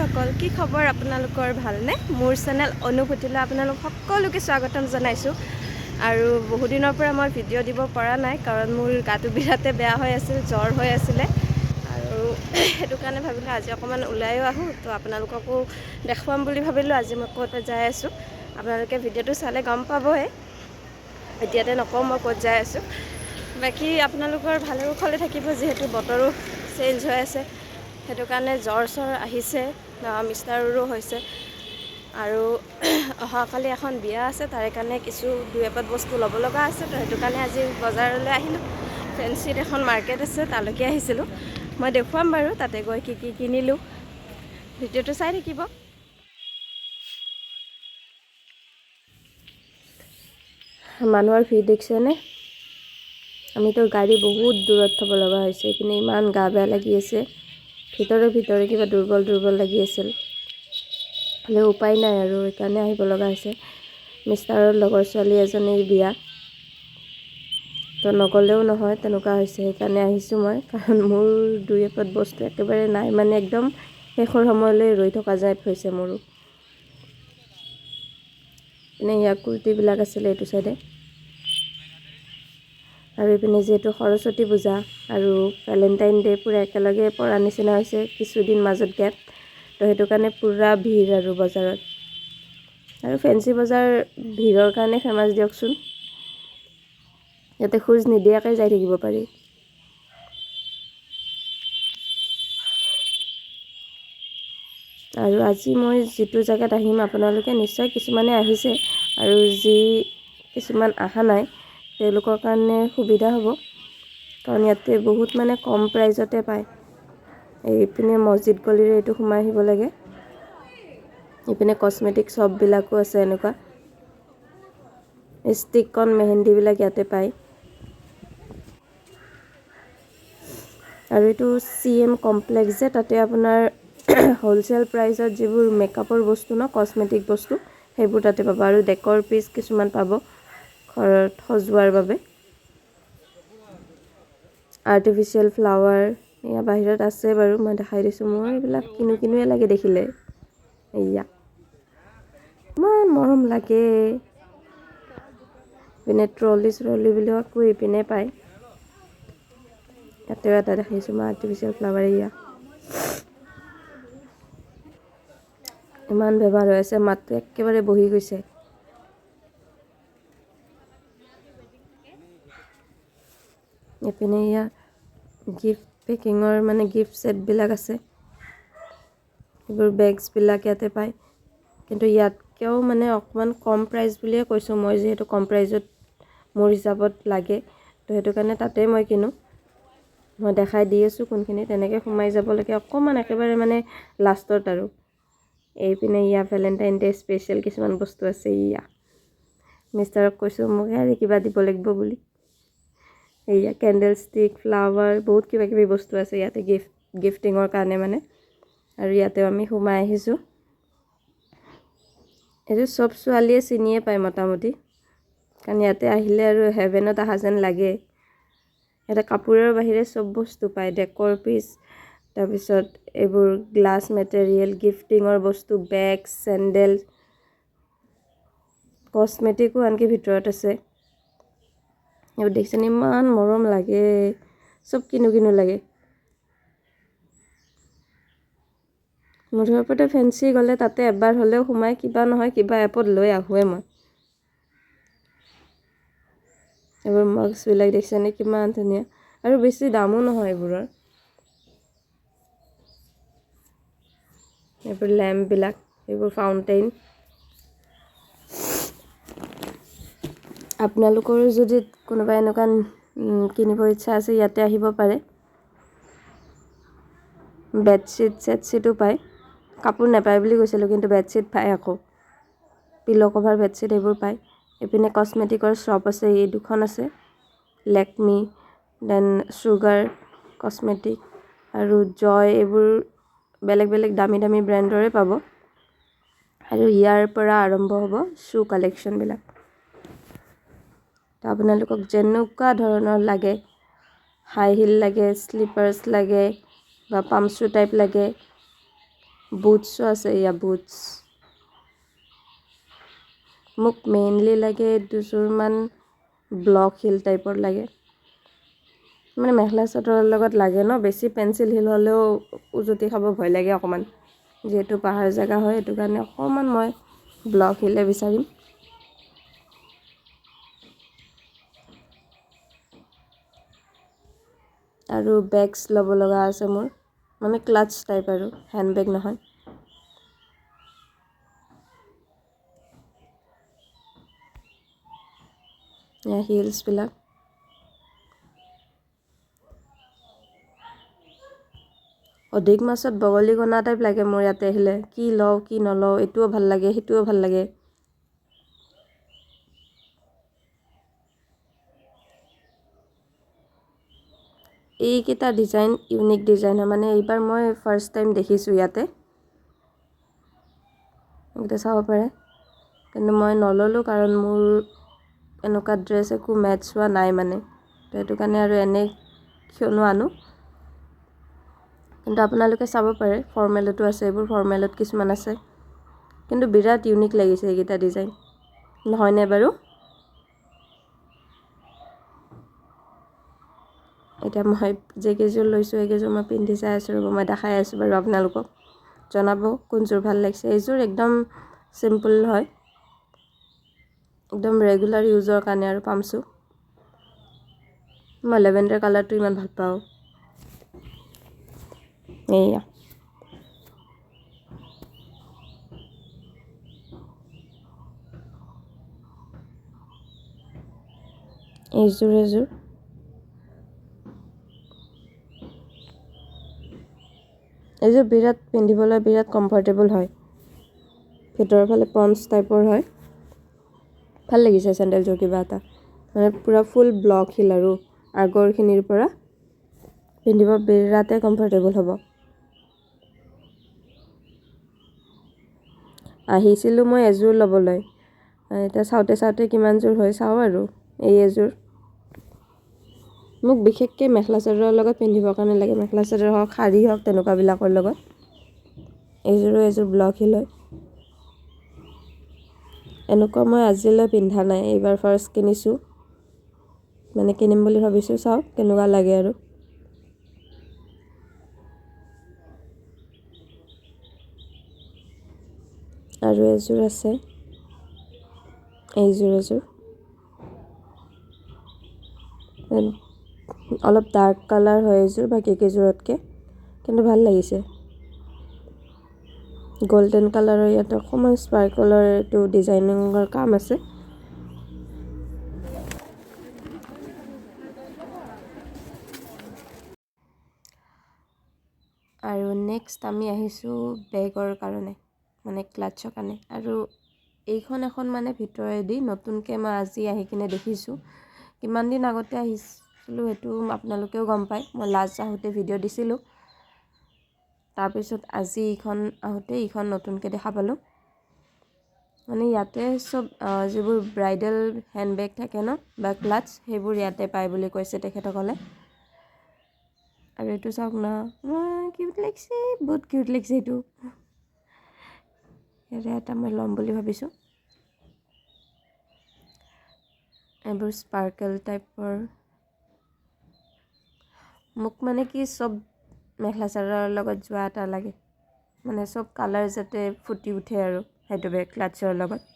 বন্ধুসকল, কি খবৰ আপোনালোকৰ? ভালনে? মোৰ চেনেল অনুভূতিলৈ আপোনালোক সকলোকে স্বাগতম জনাইছোঁ। আৰু বহুদিনৰ পৰা মই ভিডিঅ' দিব পৰা নাই, কাৰণ মোৰ গাটো বিৰাটে বেয়া হৈ আছিল, জ্বৰ হৈ আছিলে। আৰু সেইটো কাৰণে ভাবিলোঁ আজি অকণমান ওলাইও আহোঁ, তো আপোনালোককো দেখুৱাম বুলি ভাবিলোঁ আজি মই ক'ত যাই আছোঁ। আপোনালোকে ভিডিঅ'টো চালে গম পাবই, এতিয়াতে নকওঁ মই ক'ত যাই আছোঁ। বাকী আপোনালোকৰ ভালে কুশলে থাকিব, যিহেতু বতৰো চেঞ্জ হৈ আছে, সেইটো কাৰণে জ্বৰ চৰ আহিছে, মিষ্টাৰৰো হৈছে। আৰু অহাকালি এখন বিয়া আছে, তাৰে কাৰণে কিছু দুই এপদ বস্তু ল'ব লগা আছে, তো সেইটো কাৰণে আজি বজাৰলৈ আহিলোঁ। ফেঞ্চিত এখন মাৰ্কেট আছে, তালৈকে আহিছিলোঁ। মই দেখুৱাম বাৰু তাতে গৈ কি কি কিনিলোঁ, ভিডিঅ'টো চাই থাকিব। মানুহৰ ভিৰ দেখিছেনে? আমিতো গাড়ী বহুত দূৰত থ'ব লগা হৈছে, এইপিনে ইমান গা বেয়া লাগি আছে, ভিতৰে ভিতৰে কিবা দুৰ্বল দুৰ্বল লাগি আছিল। হ'লেও উপায় নাই আৰু, সেইকাৰণে আহিব লগা হৈছে। মিষ্টাৰৰ লগৰ ছোৱালী এজনীৰ বিয়া, তো নগ'লেও নহয় তেনেকুৱা হৈছে, সেইকাৰণে আহিছোঁ মই। কাৰণ মোৰ দুই এপদ বস্তু একেবাৰে নাই, মানে একদম শেষৰ সময়লৈ ৰৈ থকা যায় হৈছে মোৰো। এনেই ইয়াৰ কুৰ্তিবিলাক আছিলে এইটো চাইডে। আৰু এইপিনে যিহেতু সৰস্বতী পূজা আৰু ভেলেণ্টাইন ডে' পূৰা একেলগে পৰা নিচিনা হৈছে, কিছুদিন মাজত গেপ, তো সেইটো কাৰণে পূৰা ভিৰ আৰু বজাৰত। আৰু ফেঞ্চি বজাৰ ভিৰৰ কাৰণে ফেমাছ দিয়কচোন, ইয়াতে খোজ নিদিয়াকৈ যাই থাকিব পাৰি। আৰু আজি মই যিটো জেগাত আহিম, আপোনালোকে নিশ্চয় কিছুমানে আহিছে আৰু যি কিছুমান অহা নাই, তেওঁলোকৰ কাৰণে সুবিধা হ'ব, কাৰণ ইয়াতে বহুত মানে কম প্ৰাইজতে পায়। এইপিনে মছজিদ গলিৰে এইটো সোমাই আহিব লাগে। এইপিনে কচমেটিক শ্বপবিলাকো আছে, এনেকুৱা ষ্টিকন মেহেন্দিবিলাক ইয়াতে পায়। আৰু এইটো চি এম কমপ্লেক্স যে, তাতে আপোনাৰ হ'লচেল প্ৰাইজত যিবোৰ মেকআপৰ বস্তু ন, কচমেটিক বস্তু, সেইবোৰ তাতে পাব। আৰু ডেকৰ পিচ কিছুমান পাব ঘৰত সজোৱাৰ বাবে, আৰ্টিফিচিয়েল ফ্লাৱাৰ এয়া বাহিৰত আছে বাৰু, মই দেখাই দিছোঁ। মোৰ এইবিলাক কিনো কিনোৱে লাগে দেখিলে, এয়া ইমান মৰম লাগে। ইপিনে ট্ৰলি চ্ৰলিবিলাকো ইপিনে পায়। ইয়াতেও এটা দেখাইছোঁ মই আৰ্টিফিচিয়েল ফ্লাৱাৰ, এয়া ইমান বেমাৰ হৈ আছে, মাতটো একেবাৰে বহি গৈছে। এইপিনে এয়া গিফ্ট পেকিঙৰ মানে গিফ্ট ছেটবিলাক আছে, এইবোৰ বেগছবিলাক ইয়াতে পায়। কিন্তু ইয়াতকৈও মানে অকণমান কম প্ৰাইচ বুলিয়ে কৈছোঁ মই, যিহেতু কম প্ৰাইজত মোৰ হিচাপত লাগে, তো সেইটো কাৰণে তাতেই মই কিনো। মই দেখাই দি আছোঁ কোনখিনি, তেনেকৈ সোমাই যাব লাগে অকণমান একেবাৰে মানে লাষ্টত। আৰু এইপিনে ইয়া ভেলেণ্টাইন ডে স্পেচিয়েল কিছুমান বস্তু আছে। ইয়া মিষ্টাৰক কৈছোঁ মোক আৰু কিবা দিব লাগিব বুলি। এইয়া কেণ্ডেল ষ্টিক, ফ্লাৱাৰ, বহুত কিবা কিবি বস্তু আছে ইয়াতে গিফ্টিঙৰ কাৰণে মানে। আৰু ইয়াতেও আমি সোমাই আহিছোঁ। এইটো চব ছোৱালীয়ে চিনিয়ে পায় মোটামুটি, কাৰণ ইয়াতে আহিলে আৰু হেভেনত অহা যেন লাগে। ইয়াতে কাপোৰৰ বাহিৰে চব বস্তু পায়, ডেকৰ পিচ, তাৰপিছত এইবোৰ গ্লাছ মেটেৰিয়েল, গিফ্টিঙৰ বস্তু, বেগ, চেণ্ডেল, কচমেটিকো আনকি ভিতৰত আছে। এইবোৰ দেখিছেনে, ইমান মৰম লাগে, চব কিনো কিনো লাগে। মুঠৰ ওপৰতে ফেঞ্চি গ'লে তাতে এবাৰ হ'লেও সোমাই কিবা নহয় কিবা এপদ লৈ আহোঁৱে মই। এইবোৰ মাস্কবিলাক দেখিছেনে কিমান ধুনীয়া, আৰু বেছি দামো নহয় এইবোৰৰ। এইবোৰ লেম্পবিলাক, এইবোৰ ফাউণ্টেইন। আপোনালোকৰো যদি কোনোবা এনেকুৱা কিনিব ইচ্ছা আছে, ইয়াতে আহিব পাৰে। বেডশ্বীট চেডশ্বীটো পায়, কাপোৰ নাপায় বুলি কৈছিলোঁ, কিন্তু বেডশ্বীট পায় আকৌ, পিল' কভাৰ বেডশ্বীট এইবোৰ পায়। এইপিনে কচমেটিকৰ শ্বপ আছে, এই দুখন আছে, লেকমি, then sugar cosmetic আৰু জয়, এইবোৰ বেলেগ বেলেগ দামী দামী ব্ৰেণ্ডৰে পাব। আৰু ইয়াৰ পৰা আৰম্ভ হ'ব শ্বু কালেকশ্যনবিলাক। তো আপোনালোকক যেনেকুৱা ধৰণৰ লাগে, হাই হিল লাগে, শ্লিপাৰ্ছ লাগে বা পাম্প শ্বু টাইপ লাগে, বুটছো আছে, এয়া বুটছ। মোক মেইনলি লাগে দুযোৰমান ব্লক হিল টাইপৰ লাগে, মানে মেখেলা চাদৰৰ লগত লাগে ন, বেছি পেঞ্চিল হিল হ'লেও উজুতি খাব ভয় লাগে অকণমান, যিহেতু পাহাৰ জেগা হয়, সেইটো কাৰণে অকণমান মই ব্লক হিলে বিচাৰিম। আৰু বেগছ ল'ব লগা আছে মোৰ, মানে ক্লাটছ টাইপ আৰু, হেণ্ড বেগ নহয়। হিলছবিলাক অধিক মাছত বগলী কণা টাইপ লাগে মোৰ ইয়াতে আহিলে, কি লওঁ কি নলওঁ, এইটোও ভাল লাগে সেইটোও ভাল লাগে। এইকেইটা ডিজাইন ইউনিক ডিজাইন হয়, মানে এইবাৰ মই ফাৰ্ষ্ট টাইম দেখিছোঁ ইয়াতে, এইকেইটা চাব পাৰে। কিন্তু মই নল'লোঁ, কাৰণ মোৰ এনেকুৱা ড্ৰেছ একো মেটচ হোৱা নাই মানে, তো সেইটো কাৰণে আৰু এনে কিয়নো আনো। কিন্তু আপোনালোকে চাব পাৰে, ফৰ্মেলতো আছে এইবোৰ, ফৰ্মেলত কিছুমান আছে, কিন্তু বিৰাট ইউনিক লাগিছে এইকেইটা ডিজাইন, নহয়নে বাৰু? এতিয়া মই যিকেইযোৰ লৈছোঁ এইকেইযোৰ মই পিন্ধি চাই আছোঁ ৰ'ব, মই দেখাই আছোঁ বাৰু আপোনালোকক, জনাব কোনযোৰ ভাল লাগিছে। এইযোৰ একদম চিম্পল হয়, একদম ৰেগুলাৰ ইউজৰ কাৰণে আৰু পামছোঁ। মই লেভেণ্ডাৰ কালাৰটো ইমান ভাল পাওঁ। এইয়া এইযোৰ এযোৰ এইযোৰ বিৰাট পিন্ধিবলৈ বিৰাট কমফৰ্টেবল হয়, ভিতৰৰ ফালে পঞ্চ টাইপৰ হয়, ভাল লাগিছে চেণ্ডেলযোৰ কিবা এটা, মানে পূৰা ফুল ব্লক হিল আৰু আগৰখিনিৰ পৰা পিন্ধিব বিৰাটেই কমফৰ্টেবল হ'ব। আহিছিলোঁ মই এযোৰ ল'বলৈ, এতিয়া চাওঁতে চাওঁতে কিমানযোৰ হয় চাওঁ আৰু। এই এযোৰ মোক বিশেষকৈ মেখেলা চাদৰৰ লগত পিন্ধিবৰ কাৰণে লাগে, মেখেলা চাদৰ হওক শাৰী হওক তেনেকুৱাবিলাকৰ লগত। এইযোৰো এযোৰ ব্লক হিল হয়, এনেকুৱা মই আজিলৈ পিন্ধা নাই, এইবাৰ ফাৰ্ষ্ট কিনিছোঁ, মানে কিনিম বুলি ভাবিছোঁ, চাওঁ কেনেকুৱা লাগে আৰু। আৰু এযোৰ আছে, এইযোৰ এযোৰ অলপ ডাৰ্ক কালাৰ হয় এইযোৰ বাকী কেইযোৰতকৈ, কিন্তু ভাল লাগিছে। গল্ডেন কালাৰৰ ইয়াত অকণমান স্পাৰ্কলৰ এইটো ডিজাইনিঙৰ কাম আছে। আৰু নেক্সট আমি আহিছোঁ বেগৰ কাৰণে, মানে ক্লাটছৰ কাৰণে। আৰু এইখন এখন মানে ভিতৰেদি নতুনকৈ মই আজি আহি কিনে দেখিছোঁ, কিমান দিন আগতে আহিছিলোঁ সেইটো আপোনালোকেও গম পায়, মই লাষ্ট আহোঁতে ভিডিঅ' দিছিলোঁ। তাৰপিছত আজি এইখন আহোঁতে এইখন নতুনকৈ দেখা পালোঁ। মানে ইয়াতে চব যিবোৰ ব্ৰাইডেল হেণ্ডবেগ থাকে ন বা ক্লাটছ, সেইবোৰ ইয়াতে পায় বুলি কৈছে তেখেতসকলে। আৰু এইটো চাওক না, কিউট লাগিছে, বহুত কিউট লাগিছে এইটো। ইয়াৰে এটা মই ল'ম বুলি ভাবিছোঁ। এইবোৰ স্পাৰ্কেল টাইপৰ, মোক মানে কি চব মেখেলা চাদৰৰ লগত যোৱা এটা লাগে, মানে চব কালাৰ যাতে ফুটি উঠে আৰু সেইটো বেগ ক্লাটছৰ লগত।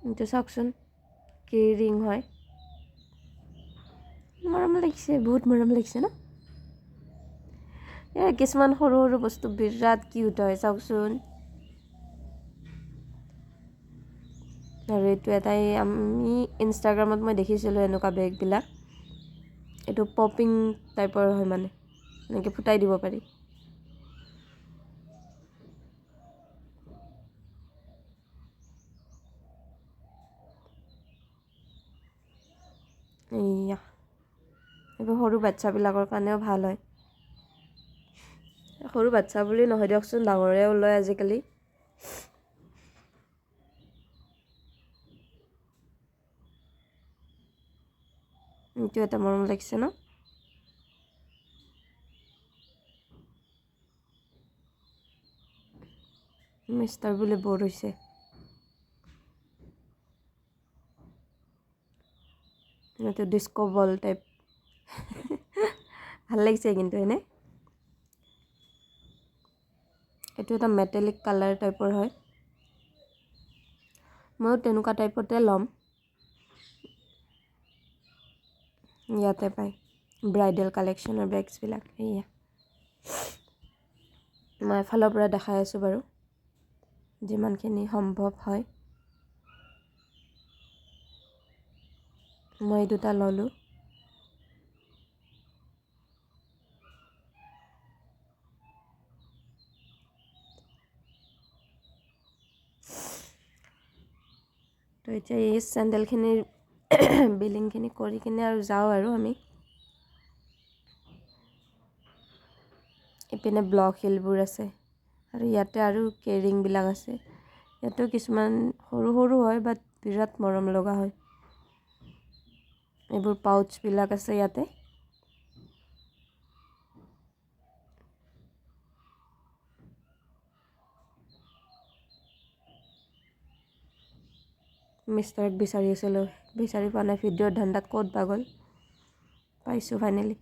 এইটো চাওকচোন কি ৰিং হয়, মৰম লাগিছে, বহুত মৰম লাগিছে ন। এই কিছুমান সৰু সৰু বস্তু বিৰাট কিউট হয়, চাওকচোন। আৰু এইটো এটাই আমি ইনষ্টাগ্ৰামত মই দেখিছিলোঁ এনেকুৱা বেগবিলাক, এইটো পপিং টাইপৰ হয়, মানে এনেকৈ ফুটাই দিব পাৰি। এইয়া এইবোৰ সৰু বাচ্ছাবিলাকৰ কাৰণেও ভাল হয়, সৰু বাচ্ছা বুলি নহয় দিয়কচোন, ডাঙৰেও লয় আজিকালি। এইটো এটা মৰম লাগিছে ন? মিষ্টাৰ বোলে বৰ হৈছে। এইটো ডিস্ক' বল টাইপ, ভাল লাগিছে কিন্তু এনে। এইটো এটা মেটেলিক কালাৰ টাইপৰ হয়, ময়ো তেনেকুৱা টাইপতে ল'ম। ইয়াতে পায় ব্ৰাইডেল কালেকশ্যনৰ বেগছবিলাক। এয়া মই এফালৰ পৰা দেখাই আছোঁ বাৰু, যিমানখিনি সম্ভৱ হয়। মই এই দুটা ল'লোঁ। তো এতিয়া এই চেণ্ডেলখিনিৰ বিলিংখিনি কৰি কিনে আৰু যাওঁ আৰু আমি। ইপিনে ব্লক হিলবোৰ আছে আৰু ইয়াতে আৰু কেৰিংবিলাক আছে। ইয়াতেও কিছুমান সৰু সৰু হয়, বাট বিৰাট মৰম লগা হয়। এইবোৰ পাউচবিলাক আছে ইয়াতে। মিষ্টাৰক বিচাৰি আছিলোঁ, বিচাৰি পোৱা নাই। ভিডিঅ'ৰ ধান্দাত ক'ত বা গ'ল, পাইছোঁ ফাইনেলি।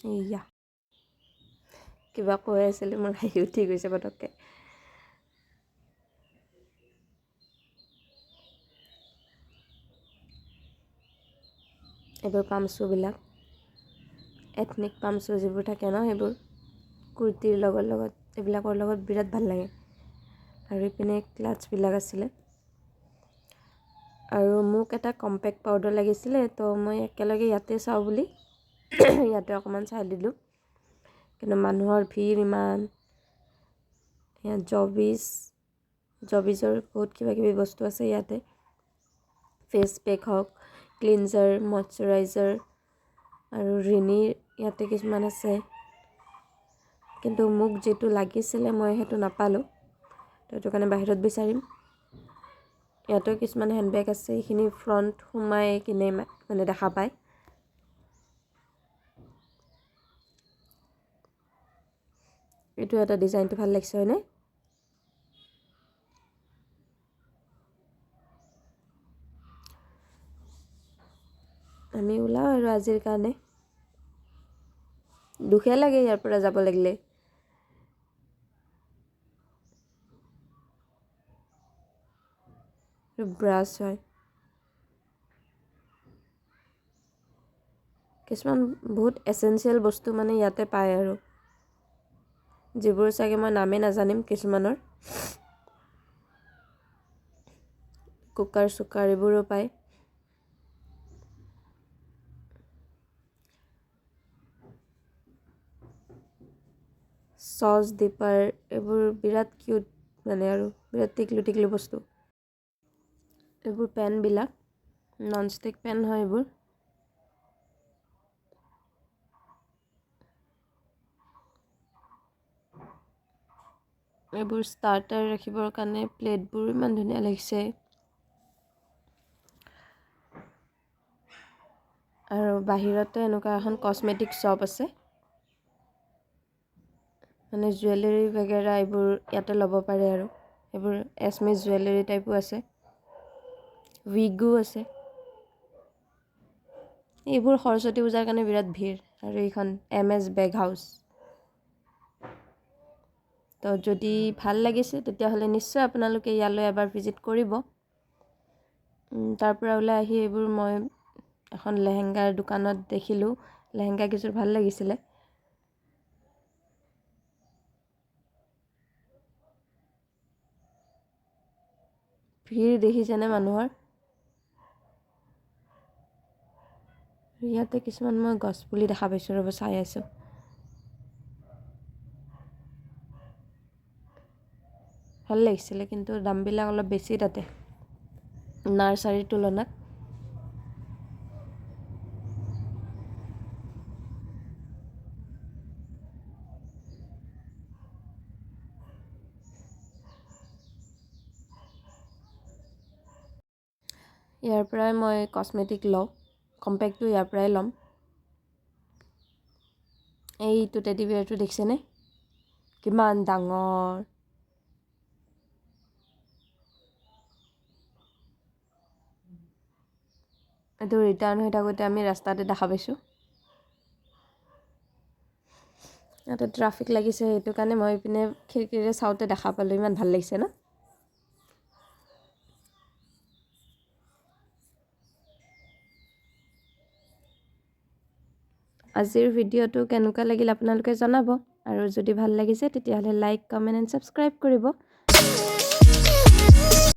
এইয়া কিবা কৈ আছিলোঁ, মোৰ হাঁহি উঠি গৈছে পটককৈ। এইবোৰ পামচুবিলাক, এথনিক পামচু যিবোৰ থাকে ন, সেইবোৰ কুৰ্তিৰ লগত লগত এইবিলাকৰ লগত বিৰাট ভাল লাগে। আৰু ইপিনে ক্লাটছবিলাক আছিলে। আৰু মোক এটা কম্পেক্ট পাউডাৰ লাগিছিলে, তো মই একেলগে ইয়াতে চাওঁ বুলি ইয়াতে অকণমান চাই দিলোঁ। কিন্তু মানুহৰ ভিৰ ইমান। ইয়াত জবিজৰ বহুত কিবা কিবি বস্তু আছে ইয়াতে। ফেচ পেক হওক, ক্লিনজাৰ, মইশ্চাৰাইজাৰ আৰু ৰিনিৰ ইয়াতে কিছুমান আছে। কিন্তু মোক যিটো লাগিছিলে মই সেইটো নাপালোঁ, তো সেইটো কাৰণে বাহিৰত বিচাৰিম। ইয়াতেও কিছুমান হেণ্ডবেগ আছে, এইখিনি ফ্ৰণ্ট সোমাই কিনে মানে দেখা পায়। এইটো এটা ডিজাইনটো ভাল লাগিছে হয়নে? আমি ওলাওঁ আৰু আজিৰ কাৰণে। দুখে লাগে ইয়াৰ পৰা যাব লাগিলে। ব্ৰাছ হয় কিছুমান বহুত এচেঞ্চিয়েল বস্তু মানে ইয়াতে পায় আৰু, যিবোৰ চাগে মই নামেই নাজানিম কিছুমানৰ। কুকাৰ চুকাৰ এইবোৰো পায়। চচ ডিপাৰ এইবোৰ বিৰাট কিউট মানে আৰু বিৰাট টিকলু টিকলু বস্তু। এইবোৰ পেনবিলাক নন ষ্টিক পেন হয় এইবোৰ। এইবোৰ ষ্টাৰ্টাৰ ৰাখিবৰ কাৰণে প্লেটবোৰ ইমান ধুনীয়া লাগিছে। আৰু বাহিৰতে এনেকুৱা এখন কচমেটিক শ্বপ আছে, মানে জুৱেলাৰী বেগেৰা এইবোৰ ইয়াতে ল'ব পাৰে আৰু। এইবোৰ এছমিছ জুৱেলাৰী টাইপো আছে, উইগো আছে। এইবোৰ সৰস্বতী পূজাৰ কাৰণে বিৰাট ভিৰ। আৰু এইখন এম এছ বেগ হাউচ। তো যদি ভাল লাগিছে তেতিয়াহ'লে নিশ্চয় আপোনালোকে ইয়ালৈ এবাৰ ভিজিট কৰিব। তাৰ পৰা ওলাই আহি এইবোৰ মই এখন লেহেংগাৰ দোকানত দেখিলোঁ, লেহেংগা কেইযোৰ ভাল লাগিছিলে। ভিৰ দেখিছেনে মানুহৰ? ইয়াতে কিছুমান মই গছপুলি দেখা পাইছোঁ, ৰ'ব চাই আছোঁ। ভাল লাগিছিলে, কিন্তু দামবিলাক অলপ বেছি তাতে নাৰ্চাৰীৰ তুলনাত। ইয়াৰ পৰাই মই কচমেটিক লওঁ, কম্পেক্টটো ইয়াৰ পৰাই ল'ম। এইটো টেডি বিয়াৰটো দেখিছেনে কিমান ডাঙৰ। এইটো ৰিটাৰ্ণ হৈ থাকোঁতে আমি ৰাস্তাতে দেখা পাইছোঁ। ইয়াতে ট্ৰাফিক লাগিছে, সেইটো কাৰণে মই ইপিনে খিৰিকীৰে চাওঁতে দেখা পালোঁ। ইমান ভাল লাগিছে ন। আজিৰ ভিডিঅ'টো কেনেকুৱা লাগিল আপোনালোকে জনাব, আৰু যদি ভাল লাগিছে তেতিয়াহ'লে লাইক, কমেণ্ট এণ্ড ছাবস্ক্ৰাইব কৰিব।